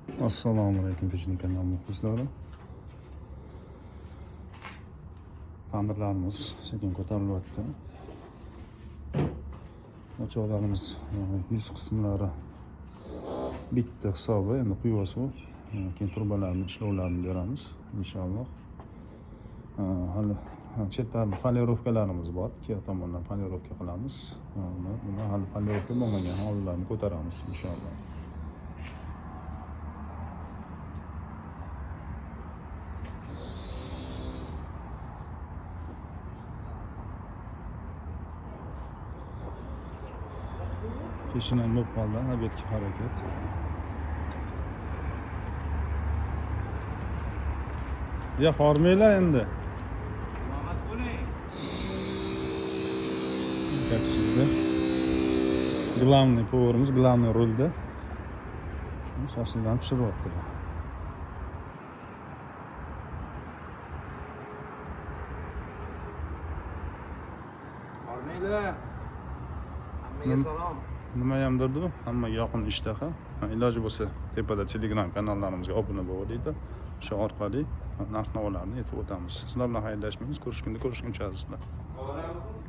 Assalomu alaykum, Pechni kanal muxlislari. Tandirlarimiz sekin ko'tarilyapti. Ochoqlarimiz yuz qismlari bitta hisobi, endi quyvasi, keyin trubalarni ishlovlarini beramiz inshaalloh. Hali chetlarini polirovkalarimiz bor, ikki tomondan polirovka qilamiz. Buni hali polirovka bo'lmagan hovlilarni ko'taramiz inshaalloh. Peshinam bo'lib qoldi, obedga harakat. Ya hormanglar endi. Salomat bo'ling. Как всегда. Главный поварimiz главный rolda. Shashliklarni pishiryaptilar. Hormanglar. Hammaga salom. Nima ham derdi, hammaga yoqimli ishtaha. Iloji bo'lsa tepada Telegram kanallarimizga obuna bo'linglar. O'sha orqali narx navolarni aytib o'tamiz. Sizlar bilan xayrlashmaymiz. Ko'rishgunda ko'rishguncha, azizlar. Olamizmi?